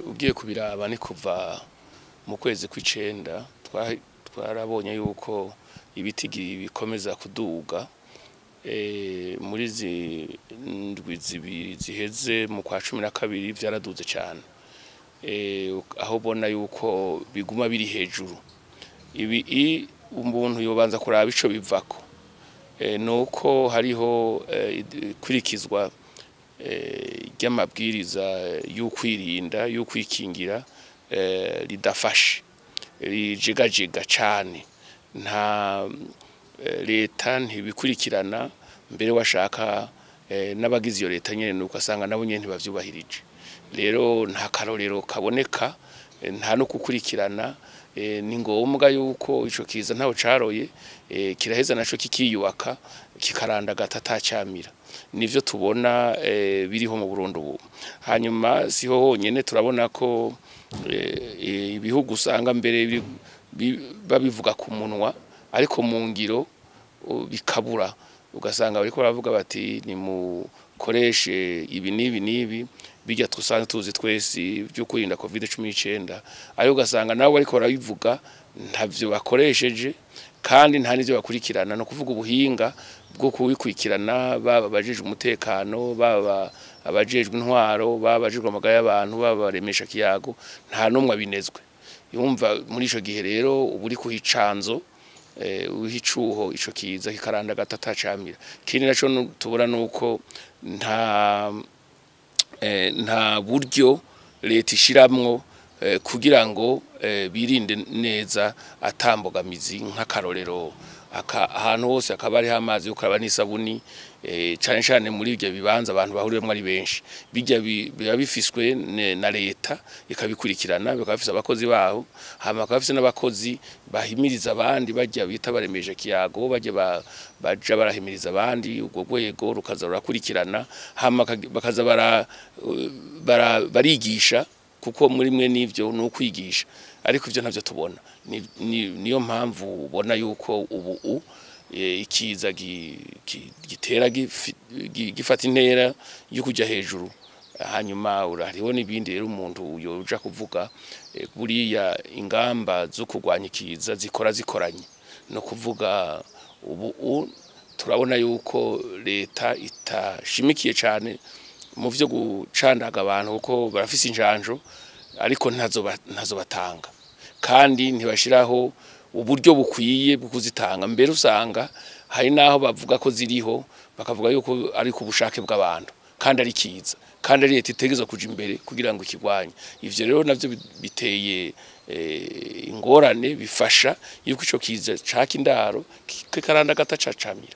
Ugiye kubiraba ni kuva mu kwezi kw'icenda twarabonye yuko ibitigiri bikomeza kuduga. Muri izi ndwi zibiri ziheze mu kwa 12 vyaraduze cane, aho ubona yuko biguma biri hejuru. Ibi umuntu yobanza kuraba ico bivako, nuko hariho ikurikizwa ry'amabwiriza y'ukwirinda, y'ukwikingira ridafashe, rijegajega cane. Nta leta ntibikurikirana, mbere washaka n'abagize iyo leta nyene nuko asanga nabo nyene ntibavyubahirije. Rero nta karorero kaboneka, nta no kukurikirana. Ni ngombwa yuko ico kiza ntaho caroye, kiraheza naco kikiyubaka, kikarandagata atacamira. Nivyo tubona biriho mu Burundi ubu. Hanyuma siho honyene, turabona ko ibihugu usanga mbere babivuga ku munwa, ariko mu ngiro bikabura. Ugasanga bariko baravuga bati nimukoreshe ibi n'ibi n'ibi, bijya tusanzwe tuzi twese byo kwirinda COVID-19, ariko ugasanga nabo bariko barabivuga ntavyo bakoresheje, kandi nta n'ivyo bakurikirana. No kuvuga ubuhinga bwo kubikurikirana, baba abajejwe umutekano, baba abajejwe intwaro, baba abajejwe amagara y'abantu, baba baremesha kiyago, nta n'umwe abinezwe. Yumva muri ico gihe rero uba uri kuhicanzo uhicuho ico kiza kikaranda gatata camira. Kindi naco tubona nuko nta buryo leta ishiramwo kugira ngo birinde neza atambogamizi. Nk'akarorero, ahantu hose hakaba hariho amazi yo gukaraba n'isabuni, cane cane muri ivyo bibanza abantu bahuriyemwo ari benshi. Bijya biba bifiswe na leta ikabikurikirana, bikaba bifise abakozi baho, hama bakaba bafise n'abakozi bahimiriza abandi, bajya bita baremesha kiyago, bajya baja barahimiriza abandi. Urwo rwego rukaza rurakurikirana, hama bakaza barigisha, kuko muri mwe n'ivyo ni ukwigisha, ariko ivyo ntavyo tubona. Niyo mpamvu ubona yuko ubu ikiza gitera gifata intera yo kuja hejuru. Hanyuma hariho n'ibindi rero umuntu yoja kuvuga. Buriya ingamba zo kurwanya ikiza zikora zikoranye. No kuvuga ubu turabona yuko leta itashimikiye cane mu vyo gucandaga abantu, kuko barafise injanjo ariko ntazo batanga, kandi ntibashiraho uburyo bukwiye bwo kuzitanga. Mbere usanga hari naho bavuga ko ziriho, bakavuga yuko ari ku bushake bw'abantu, kandi ari kiza, kandi ari leta itegerezwa kuja imbere kugira ngo ikigwanye. Ivyo rero navyo biteye ingorane, bifasha yuko ico kiza caka indaro kikaranda gatacacamira.